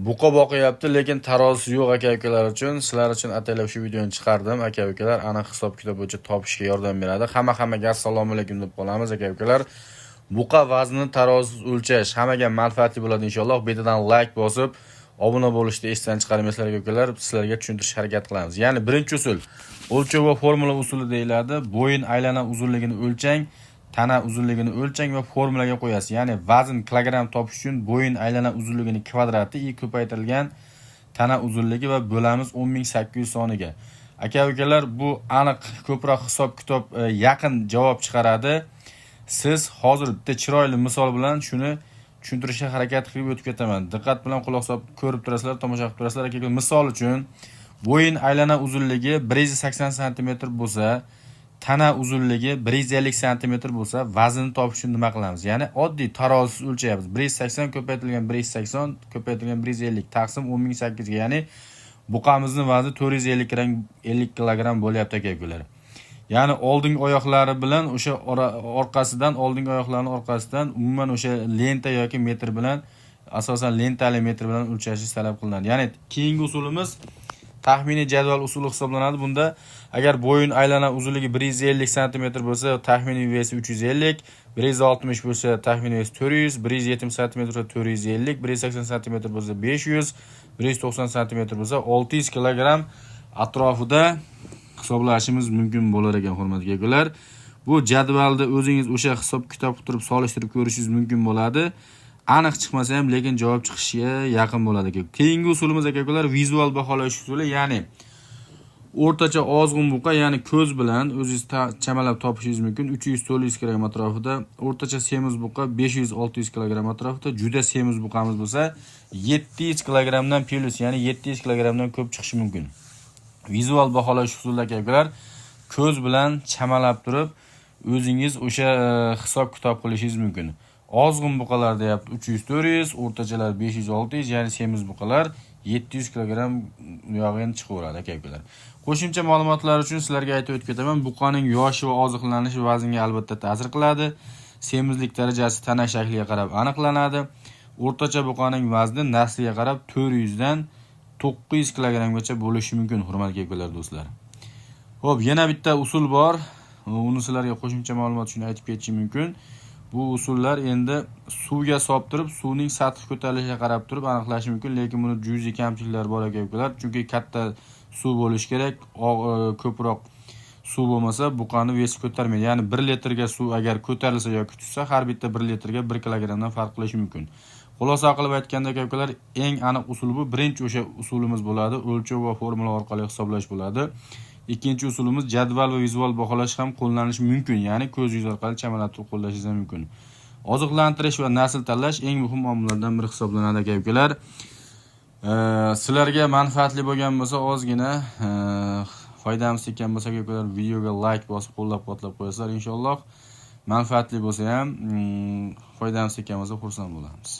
Buqa boqyapti, lekin tarozisi yo'q aka ukalar uchun. Sizlar uchun ataylab shu videoni chiqardim. Aka ukalar aniq hisob kitob bo'yicha topishga yordam beradi. Hammaga assalomu alaykum deb qolamiz, aka ukalar. Buqa vaznini tarozisiz o'lchash hammaga manfaatli bo'ladi inshaalloh. Betadan like bosib, obuna bo'lishni esdan chiqarmaysizlar, aka ukalar. Sizlarga tushuntirishga harakat qilamiz. Ya'ni birinchi usul o'lchov va formula usuli deyiladi. Bo'yin aylana uzunligini o'lchang, tana uzunligini o'lchang va formulaga qo'yasiz. Ya'ni vazn kilogramm topish uchun bo'yin aylana uzunligini kvadrati i ko'paytirilgan tana uzunligi va bo'lamiz 10 800 soniga. Aka ukalar, bu aniq ko'proq hisob kitob yaqin javob chiqaradi. Siz hozir bitta chiroyli misol bilan shuni tushuntirishga harakat qilib o'tib ketaman. Diqqat bilan quloq solib ko'rib turasizlar, tomosha qilib turasizlar. Aka, misol uchun bo'yin aylana uzunligi 180 santimetr bo'lsa, tana uzunligi 150 santimetr bo'lsa, vaznini topish uchun nima qilamiz? Ya'ni oddiy tarozisiz o'lchayapmiz. 180 ko'paytirilgan 180 ko'paytirilgan 150 taqsim 10 800 ga, ya'ni buqamizni vazni 450 gramm, 50 kilogramm bo'lyapti, aka ukalar. Ya'ni oldingi oyoqlari bilan o'sha orqasidan, oldingi oyoqlarini orqasidan umuman o'sha lenta yoki metr bilan, asosan lentali metr bilan o'lchashi talab qilinadi. Ya'ni keyingi usulimiz taxminiy jadval usuli hisoblanadi. Bunda agar bo'yin aylana uzunligi 150 santimetr bo'lsa, taxminiy вес i 350, 160 bo'lsa, taxminiy вес 400, 170 santimetr bo'lsa 450, 180 santimetr bo'lsa 500, 190 santimetr bo'lsa 600 kilogramm atrofida hisoblashimiz mumkin bo'lar ekan, hurmatli akalar. Bu jadvalda o'zingiz o'sha hisob kitob qilib turib solishtirib ko'rishingiz mumkin bo'ladi. Aniq chiqmasa ham, lekin javob chiqishiga yaqin bo'ladi, aka. Keyingi usulimiz, aka ukalar, vizual baholash usuli, ya'ni o'rtacha ozg'in buqa, ya'ni ko'z bilan o'zingiz chamalab topishingiz mumkin, 300-400 kilogramm atrofida, o'rtacha semiz buqa 500-600 kilogramm atrofida, juda semiz buqamiz bo'lsa 700 kilogrammdan plyus, ya'ni 700 kilogrammdan ko'p chiqishi mumkin. Vizual baholash usulida, aka ukalar, ko'z bilan chamalab turib o'zingiz o'sha hisob kitob qilishingiz mumkin. Ozg'in buqalar deyapti 300-400, o'rtachalar 500-600, ya'ni semiz buqalar 700 kilogramm uyog'i endi chiqaveradi, aka ukalar. Qo'shimcha ma'lumotlar uchun sizlarga aytib o'tib ketaman. Buqaning yoshi va oziqlanishi vaznga albatta ta'sir qiladi. Semizlik darajasi tana shakliga qarab aniqlanadi. O'rtacha buqaning vazni nasliga qarab 400 dan 900 kilogrammgacha bo'lishi mumkin, hurmatli ukalar, do'stlar. Xo'p, yana bitta usul bor. Uni sizlarga qo'shimcha ma'lumot uchun aytib ketishim mumkin. Bu usullar endi suvga solib turib, suvning sathi ko'tarilishiga qarab turib aniqlash mumkin, lekin buni juziy kamchiliklari bor, aka ukalar. Chunki katta suv bo'lishi kerak, ko'proq suv bo'lmasa buqani вес i ko'tarmaydi. Ya'ni 1 litrga suv agar ko'tarilsa yoki tushsa, har bitta 1 litrga 1 kilogrammdan farq qilishi mumkin. Xulosa qilib aytganda, aka ukalar, eng aniq usul bu birinchi o'sha usulimiz bo'ladi, o'lchov va formula orqali hisoblash bo'ladi. Ikkinchi usulimiz jadval va vizual baholash ham qo'llanilishi mumkin, ya'ni ko'z yuz orqali chamalab turib qo'llashingiz ham mumkin. Oziqlantirish va nasl tanlash eng muhim omillardan biri hisoblanadi, aka ukalar. Sizlarga manfaatli bo'lgan bo'lsa, ozgina foydamiz tekkan bo'lsa, aka ukalar, videoga like bosib qo'llab-quvvatlab qo'yasizlar inshaalloh. Manfaatli bo'lsa ham, foydamiz tekkan bo'lsa, xursand bo'lamiz.